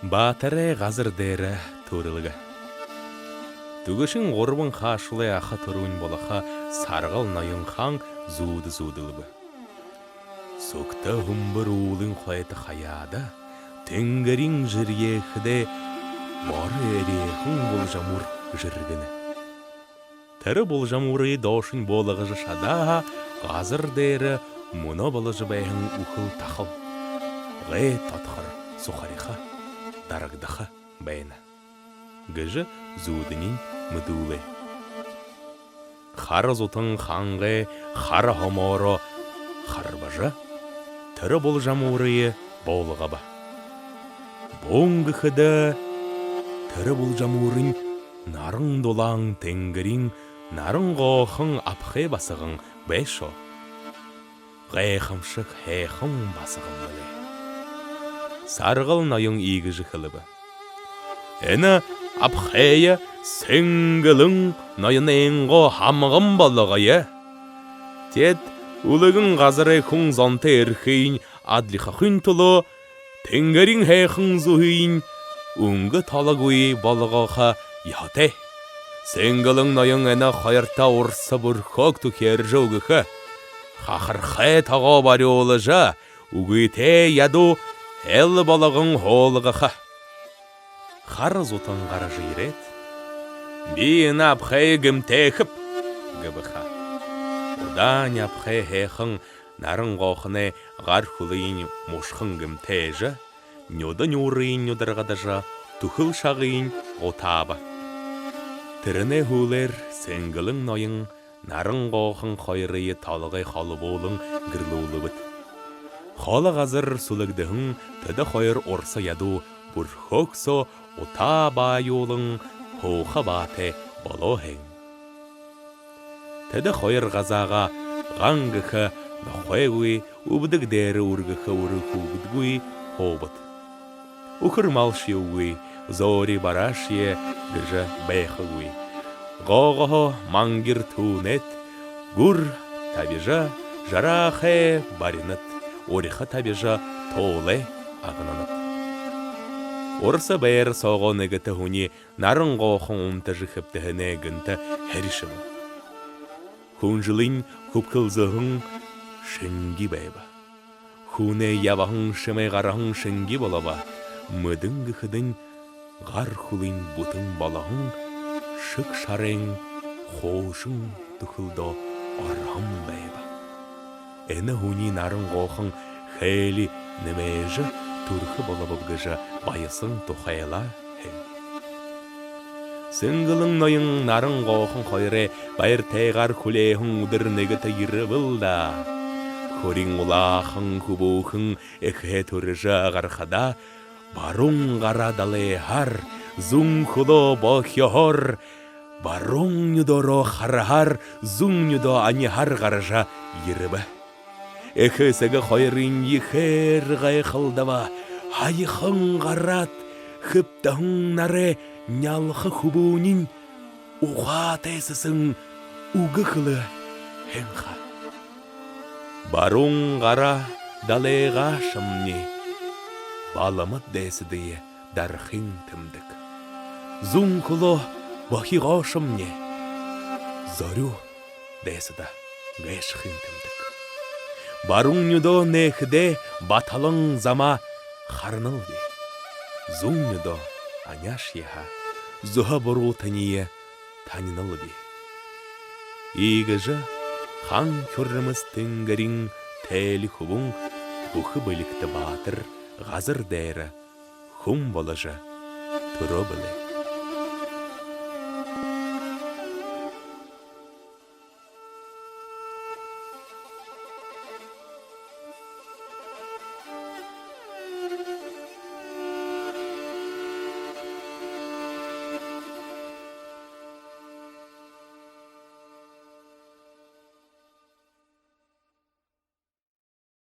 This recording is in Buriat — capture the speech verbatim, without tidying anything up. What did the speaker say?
Баатарай газар дээрэ түрэлгэ. Түгэшын гурбан хаашуулай аха түрүүнь болохо Саргал ноён хаан зүүдэ зүүдэлбэ. Сүгтэ һүмбэр уулын хойто хаяада тэнгэриин жэрьеэхэдэ боро эрьехэн булжамуур жэргэнэ. Тэрэ булжамуурые доошонь буулгажа шадаа һаа, газар дээрэ мүнөө боложо байһан үхэл тахал, гай тодхор сухариха, дарагдаха байна гэжэ зүүдэниинь мэдүүлээ. Хара Зутан хангай хара һомоороо харбажа, тэрэ булжамуурые буулгаба. Бү гэхэдэ, тэрэ булжамуурынь Наран Дулаан тэнгэриин Наран Гоохон абхай басаган байшоо. Гайхамшаг һайхан басаган бэлэй. Саргал ноён иигэжэ хэлэбэ: «Энэ абхайе Сэнгэлэн ноёнойнгоо һамган болгоё. Теэд үлгэн газарай хүн зонтой эрхыень адлихахын түлөө тэнгэриин һайхан зүһыень үнгэ тоологүйень болгохо ёһотой. Сэнгэлэн ноён энэ хоёрто урса бүрхөөг түхеэржэ үгэхэ. Хахархай тогоо барюулжа, үгытэй ядуу эл болгон һуулгаха». Хара Зутан гаража ерээд: «Би энэ абхайе гэмтээхэб», — гэбэ ха. Удаань абхай һайхан Наран Гоохоной гар хүлыень мушхан гэмтээжэ, нюдэ нюурыень нюдаргадажа, түхэл шагыень гутааба. Тэрэнэй һүүлээр Сэнгэлэн ноён Наран Гоохон хоёрые толгой холбуулан гэрлүүлбэд. Холо газар сүлэгдэһэн тэдэ хоёр урса ядуу бүрхөөг соо утаа баюулан һууха баатай болоо һэн. Тэдэ хоёр газаагаа ган гэхэ нохойгүй, үбдэг дээрэ үргэхэ үрэ хүүгэдгүй һуубад. Үхэр малшьегүй, зөөри бараашье гэжэ байхагүй. Гоогоһоо мангир түүнэд, гүр табижа, жараахай баринад, уриха табижа, туулай агнанад. Урса байра соогоо нэгэтэ һүни Наран Гоохон унтажа хэбтэһэнэй гэнтэ һэришэбэ. Хүнжэлынь хүбхэлзэһэн шэнги байба. Хүнэй ябаһан шэмэй гараһан шэнги болобо. Мэдэн гэхэдэнь, гар хүлынь бүтэн болоһон шэг шарайн хуушан түхэлдөө ороһон байба. Энэ һүни Наран Гоохон хээли нэмээжэ түрэхэ болобоб гэжэ баясан тухайлаа һэн. Сэнгэлэн ноён Наран Гоохон хоёрой баяртайгаар хүлеэһэн үдэр нэгэтэ ерэбэл даа. Хүрин улаахан хүбүүхэн эхэ түрэжэ гарахадаа, баруун гараа далайһаар, зүүн хүлөө бохёоһоор, баруун нюдөөрөө хараһаар, зүүн нюдөө аниһаар гаража ерэбэ. Эхэ эсэгэ хоёрынь ехээр гайхалдаба. Һаяхан гараад, хэбтэһэн нарай нялха хүбүүниинь ухаатай сэсэн үгэ хэлээ һэн ха. Баруун гараа далайгаашамни, баламад дайсадые дарахын тэмдэг. Зүүн хүлөө бохигоошомни, зорюу дайсада гээшэхын тэмдэг. Баруун нюдөө нээхэдээ баталан замаа харанал би. Зүүн нюдөө аняашье һаа, зүһэ буруутание танинал би. Иигэжэ Хаан Хюрмэс тэнгэриин тээли хүбүүн, бүхэ бэлигтэ баатар газар дээрэ хүн боложо түрөө бэлэй.